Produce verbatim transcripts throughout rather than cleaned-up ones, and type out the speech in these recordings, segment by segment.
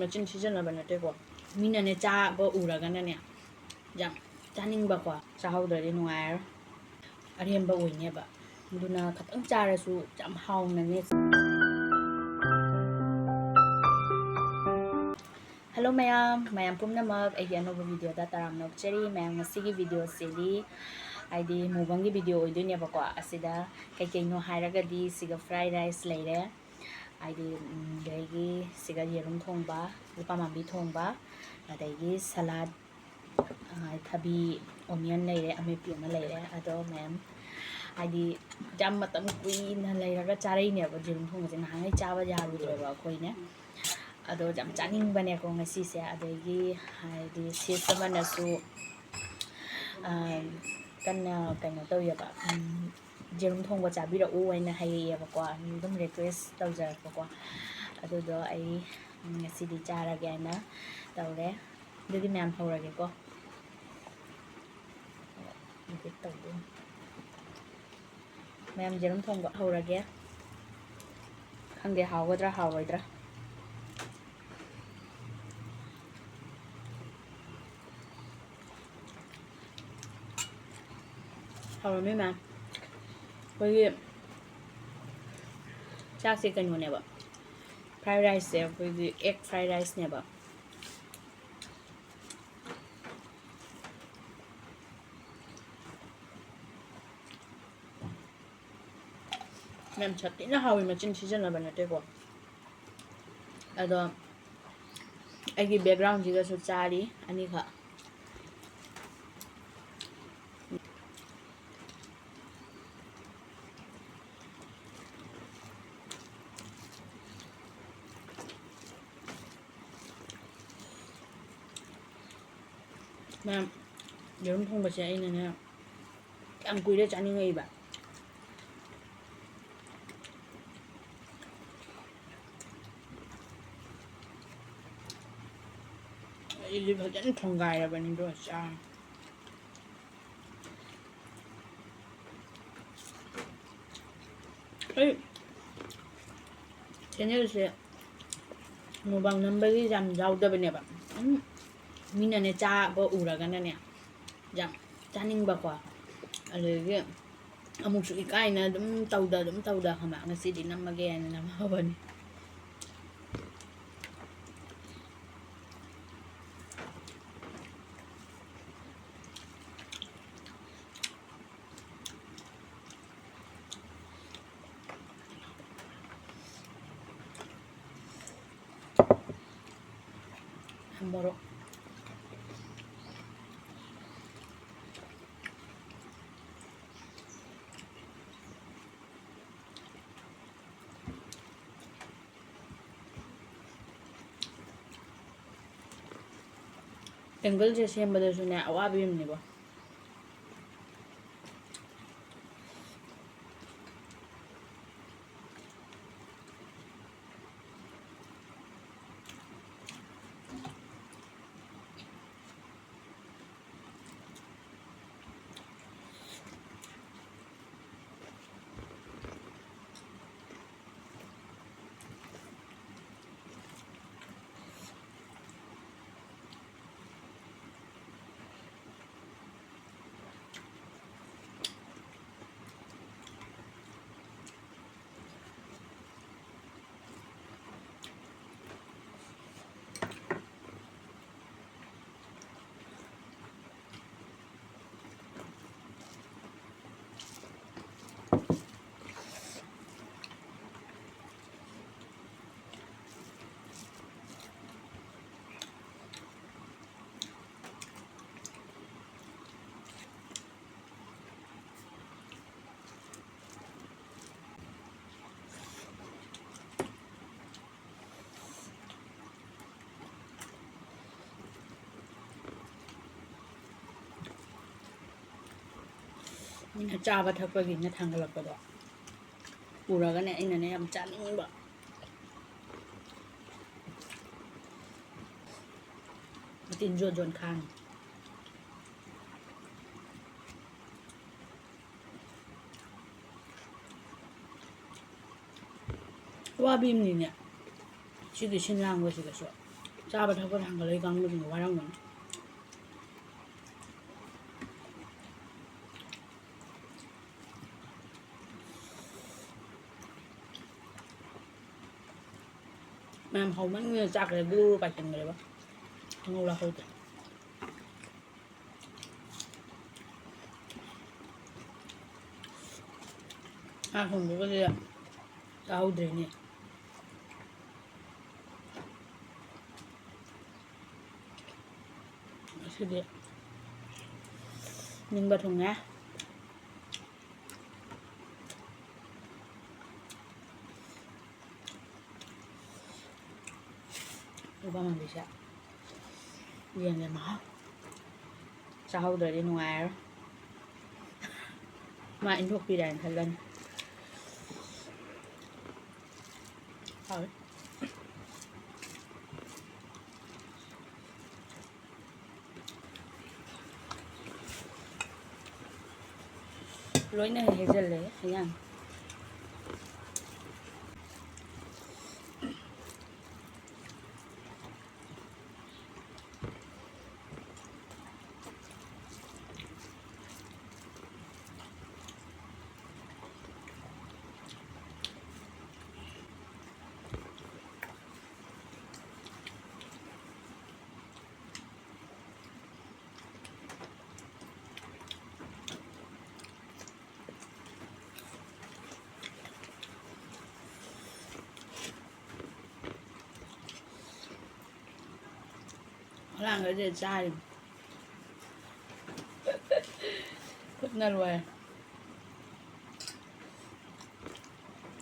ꯃꯆꯤꯟ ꯊꯤꯖꯟꯅꯕ ꯅꯠꯇꯦꯀꯣ, ꯃꯤꯅꯅꯦ ꯆꯥꯕ ꯎꯔꯒꯅꯅꯦ ꯌꯥꯝ ꯆꯥꯅꯤꯡꯕꯀꯣ, ꯆꯥꯍꯧꯗ꯭ꯔꯗꯤ ꯅꯨꯡꯉꯥꯏꯔꯔꯣꯏ, ꯑꯔꯦꯝꯕ ꯑꯣꯏꯅꯦꯕ꯫ ꯑꯗꯨꯅ ꯈꯤꯇꯪ ꯆꯥꯔꯁꯨ ꯌꯥꯝ ꯍꯥꯎꯅꯅꯦ꯫ ꯍꯜꯂꯣ ꯃꯌꯥꯝ, ꯃꯌꯥꯝ ꯄꯨꯝꯅꯃꯛ ꯑꯩꯒꯤ ꯑꯅꯧꯕ ꯚꯤꯗꯤꯑꯣꯗ ꯇꯔꯥꯝꯅ ꯑꯣꯛꯆꯔꯤ꯫ ꯃꯌꯥꯝ, ꯉꯁꯤꯒꯤ ꯚꯤꯗꯤꯑꯣꯁꯤꯗꯤ ꯍꯥꯏꯗꯤ mukbangꯒꯤ ꯚꯤꯗꯤꯑꯣ ꯑꯣꯏꯗꯣꯏꯅꯦꯕꯀꯣ꯫ ꯑꯁꯤꯗ ꯀꯩꯀꯩꯅꯣ ꯍꯥꯏꯔꯒꯗꯤ ꯁꯤꯒ fried rice ꯂꯩꯔꯦ, ꯍꯥꯏꯗꯤ, ꯎꯝ, ꯑꯗꯒꯤ ꯁꯤꯒ ꯌꯦꯔꯨꯝ ꯊꯣꯡꯕ, ꯂꯨꯄꯥ ꯃꯥꯝꯕꯤ ꯊꯣꯡꯕ, ꯑꯗꯒꯤ salad, ꯑ, ꯊꯕꯤ, onion ꯂꯩꯔꯦ, ꯑꯃꯦꯠꯄꯤ ꯑꯃ ꯂꯩꯔꯦ꯫ ꯑꯗꯣ ꯃꯌꯥꯝ, ꯍꯥꯏꯗꯤ ꯌꯥꯝ ꯃꯇꯝ ꯀꯨꯏꯅ ꯂꯩꯔꯒ ꯆꯥꯔꯛꯏꯅꯦꯕ ꯌꯦꯔꯨꯝ ꯊꯣꯡꯕꯁꯦ, ꯅꯍꯥꯟꯈꯩ ꯆꯥꯕ ꯌꯥꯔꯨꯗ꯭ꯔꯦꯕ ꯑꯩꯈꯣꯏꯅꯦ꯫ ꯑꯗꯣ ꯌꯥꯝ ꯆꯥꯅꯤꯡꯕꯅꯦꯀꯣ ꯉꯁꯤꯁꯦ꯫ ꯑꯗꯒꯤ ꯍꯥꯏꯗꯤ sis ꯑꯃꯅꯁꯨ, ꯑ, ꯀꯟꯅ ꯀꯩꯅꯣ ꯇꯧꯋꯦꯕ, ꯎꯝ, ꯌꯦꯔꯨꯝ ꯊꯣꯡꯕ ꯆꯥꯕꯤꯔꯛꯎ ꯍꯥꯏꯅ ꯍꯥꯏꯔꯛꯑꯦꯕꯀꯣ, ꯑꯗꯨꯝ request ꯇꯧꯖꯔꯛꯄꯀꯣ꯫ ꯑꯗꯨꯗꯣ ꯑꯩ ꯉꯁꯤꯗꯤ ꯆꯥꯔꯒꯦ ꯍꯥꯏꯅ ꯇꯧꯔꯦ꯫ ꯑꯗꯨꯗꯤ ꯃꯌꯥꯝ ꯍꯧꯔꯒꯦꯀꯣ꯫ Edit ꯇꯧꯗꯣꯏꯅꯤ꯫ ꯃꯌꯥꯝ ꯌꯦꯔꯨꯝ ꯊꯣꯡꯕ ꯍꯧꯔꯒꯦ꯫ ꯈꯪꯗꯦ ꯍꯥꯎꯒꯗ꯭ꯔꯥ ꯍꯥꯎꯔꯣꯏꯗ꯭ꯔꯥ꯫ ꯍꯥꯎꯔꯝꯃꯤ ꯃꯌꯥꯝ꯫ ꯑꯩꯈꯣꯏꯒꯤ ꯆꯥꯛꯁꯦ ꯀꯩꯅꯣꯅꯦꯕ, fried riceꯁꯦ ꯑꯩꯈꯣꯏꯒꯤ egg fried riceꯅꯦꯕ꯫ ꯌꯥꯝ ꯁꯥꯊꯤꯅ ꯍꯥꯎꯋꯤ, ꯃꯆꯤꯟ ꯊꯤꯖꯟꯅꯕ ꯅꯠꯇꯦꯀꯣ꯫ ꯑꯗꯣ ꯑꯩꯒꯤ backgroundꯁꯤꯒꯁꯨ ꯆꯥꯔꯤ ꯑꯅꯤꯈꯛ꯫ ꯃꯌꯥꯝ, ꯌꯦꯔꯨꯝ ꯊꯣꯡꯕꯁꯦ ꯑꯩꯅꯅꯦ ꯌꯥꯝ ꯀꯨꯏꯔꯦ ꯆꯥꯅꯤꯡꯉꯛꯏꯕ꯫ ꯑꯩꯗꯤ ꯐꯖꯅ ꯊꯣꯡꯒꯥꯏꯔꯕꯅꯤ ꯑꯗꯨꯒ ꯆꯥꯔꯅꯤ꯫ ꯑꯩ channelꯁꯦ ꯃꯨꯛꯕꯥꯡ ꯅꯝꯕꯒꯤ ꯌꯥꯝ ꯌꯥꯎꯗꯕꯅꯦꯕ꯫ ꯎꯝ, ꯃꯤꯅꯅꯦ ꯆꯥꯕ ꯎꯔꯒꯅꯅꯦ ꯌꯥꯝ ꯆꯥꯅꯤꯡꯕꯀꯣ꯫ ꯑꯗꯒꯤ ꯑꯃꯨꯛꯁꯨ ꯏꯀꯥꯏꯅ ꯑꯗꯨꯝ ꯇꯧꯗ, ꯑꯗꯨꯝ ꯇꯧꯗ, ꯈꯪꯕ꯭ꯔꯥ? ꯉꯁꯤꯗꯤ ꯅꯝꯃꯒꯦ ꯍꯥꯏꯅ ꯅꯝꯍꯧꯕꯅꯤ꯫ ꯃꯣꯔꯣꯛ꯫ ꯇꯦꯡꯒꯜꯁꯦ ꯁꯦꯝꯕꯗꯁꯨꯅꯦ ꯑꯋꯥꯕ ꯑꯃꯅꯦꯕ꯫ ꯃꯤꯅ ꯆꯥꯕ ꯊꯛꯄꯒꯤꯅ ꯊꯥꯡꯒꯠꯂꯛꯄꯗꯣ ꯎꯔꯒꯅꯦ ꯑꯩꯅꯅꯦ ꯌꯥꯝ ꯆꯥꯅꯤꯡꯕ꯫ ꯃꯇꯤꯟ ꯖꯣꯟ ꯖꯣꯟ ꯈꯥꯡꯉꯤ꯫ ꯑꯋꯥꯕꯤ ꯑꯃꯅꯤꯅꯦ꯫ ꯁꯤꯒꯤ ꯁꯤꯟ ꯂꯥꯡꯕꯁꯤꯗꯁꯨ ꯆꯥꯕ ꯊꯛꯄ ꯊꯥꯡꯒꯠꯂꯛꯏ ꯀꯥꯡꯕꯨꯁꯤꯡ ꯋꯥꯔꯝꯒꯅꯤ꯫ ꯃꯌꯥꯝ ꯍꯧꯃꯟꯒꯤꯗꯅ ꯆꯥꯛꯀꯁꯦ ꯒꯨꯔꯨ ꯒꯨꯔꯨ ꯄꯥꯏꯁꯤꯟꯈ꯭ꯔꯦꯕ꯫ ꯈꯪꯍꯧ ꯂꯥꯛꯍꯧꯗ꯭ꯔꯦ꯫ ꯉꯥ ꯊꯣꯡꯕꯒꯁꯦ ꯆꯥꯍꯧꯗ꯭ꯔꯦꯅꯦ꯫ ꯉꯁꯤꯗꯤ ꯅꯤꯡꯕ ꯊꯨꯡꯉꯦ꯫ ꯂꯨꯄꯥ ꯃꯥꯟꯕꯤꯁꯦ ꯌꯦꯟꯁꯦ ꯃꯍꯥꯎ ꯆꯥꯍꯧꯗ꯭ꯔꯗꯤ ꯅꯨꯡꯉꯥꯏꯔꯔꯣꯏ꯫ ꯃꯥ ꯏꯟꯊꯣꯛꯄꯤꯔꯦ ꯍꯥꯏꯅ ꯈꯜꯂꯅꯤ꯫ ꯍꯥꯎꯋꯤ꯫ ꯂꯣꯏꯅ ꯍꯩꯖꯜꯂꯦ ꯑꯌꯥꯝꯕ꯫ ꯑꯉꯥꯡꯈꯩꯁꯦ ꯆꯥꯔꯤꯕ ꯈꯨꯠꯅ ꯂꯣꯏꯔꯦ꯫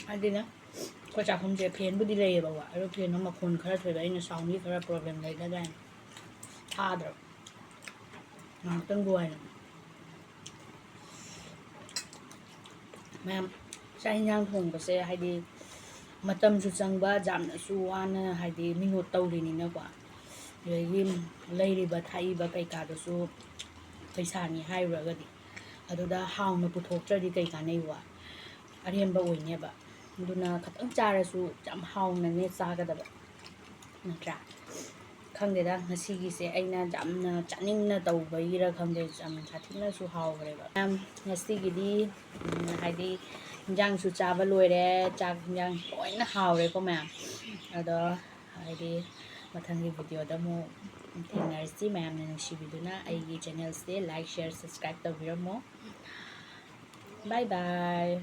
ꯍꯥꯏꯗꯤꯅꯦ, ꯑꯩꯈꯣꯏ ꯆꯥꯛꯈꯨꯝꯁꯦ ꯐꯦꯟꯕꯨꯗꯤ ꯂꯩꯌꯦꯕꯀꯣ, ꯑꯗꯣ ꯐꯦꯟꯗꯣ ꯃꯈꯣꯟ ꯈꯔ ꯊꯣꯛꯑꯦꯕ, ꯑꯩꯅ ꯁꯥꯎꯟꯒꯤ ꯈꯔ ꯄ꯭ꯔꯣꯕ꯭ꯂꯦꯝ ꯂꯩꯒꯗ꯭ꯔꯥ ꯍꯥꯏꯅ ꯊꯥꯗ꯭ꯔꯕ꯫ ꯉꯥꯏꯍꯥꯛꯇꯪ ꯂꯣꯏꯔꯦ꯫ ꯃꯌꯥꯝ ꯆꯥꯛ ꯏꯟꯁꯥꯡ ꯊꯣꯡꯕꯁꯦ ꯍꯥꯏꯗꯤ ꯃꯇꯝꯁꯨ ꯆꯪꯕ, ꯌꯥꯝꯅꯁꯨ ꯋꯥꯅ ꯍꯥꯏꯗꯤ ꯃꯤꯉꯣꯠ ꯇꯧꯔꯤꯅꯤꯅꯀꯣ꯫ ꯑꯗꯒꯤ ꯂꯩꯔꯤꯕ ꯊꯛꯏꯕ ꯀꯩꯀꯥꯗꯨꯁꯨ ꯄꯩꯁꯥꯅꯤ ꯍꯥꯏꯔꯨꯔꯒꯗꯤ꯫ ꯑꯗꯨꯗ ꯍꯥꯎꯅ ꯄꯨꯊꯣꯛꯇ꯭ꯔꯗꯤ ꯀꯩ ꯀꯥꯟꯅꯩ? ꯋꯥ ꯑꯔꯦꯝꯕ ꯑꯣꯏꯅꯦꯕ꯫ ꯑꯗꯨꯅ ꯈꯤꯇꯪ ꯆꯥꯔꯁꯨ ꯌꯥꯝ ꯍꯥꯎꯅꯅꯦ ꯆꯥꯒꯗꯕ꯫ ꯅꯠꯇ꯭ꯔꯥ? ꯈꯪꯗꯦꯗ, ꯉꯁꯤꯒꯤꯁꯦ ꯑꯩꯅ ꯌꯥꯝꯅ ꯆꯥꯅꯤꯡꯅ ꯇꯧꯕꯒꯤꯔ ꯈꯪꯗꯦ, ꯌꯥꯝ ꯁꯥꯊꯤꯅꯁꯨ ꯍꯥꯎꯈ꯭ꯔꯦꯕ꯫ ꯃꯌꯥꯝ, ꯉꯁꯤꯒꯤꯗꯤ ꯎꯝ, ꯍꯥꯏꯗꯤ ꯏꯟꯖꯥꯡꯁꯨ ꯆꯥꯕ ꯂꯣꯏꯔꯦ, ꯆꯥꯛ ꯏꯟꯖꯥꯡ ꯂꯣꯏꯅ ꯍꯥꯎꯔꯦꯀꯣ ꯃꯌꯥꯝ꯫ ꯑꯗꯣ ꯍꯥꯏꯗꯤ ꯃꯊꯪꯒꯤ ꯚꯤꯗꯤꯑꯣꯗ ꯑꯃꯨꯛ ꯊꯦꯡꯅꯔꯁꯤ꯫ ꯃꯌꯥꯝꯅ ꯅꯨꯡꯁꯤꯕꯤꯗꯨꯅ ꯑꯩꯒꯤ ꯆꯦꯅꯦꯜꯁꯦ like, share, subscribe ꯇꯧꯕꯤꯔꯝꯃꯣ꯫ Bye bye꯫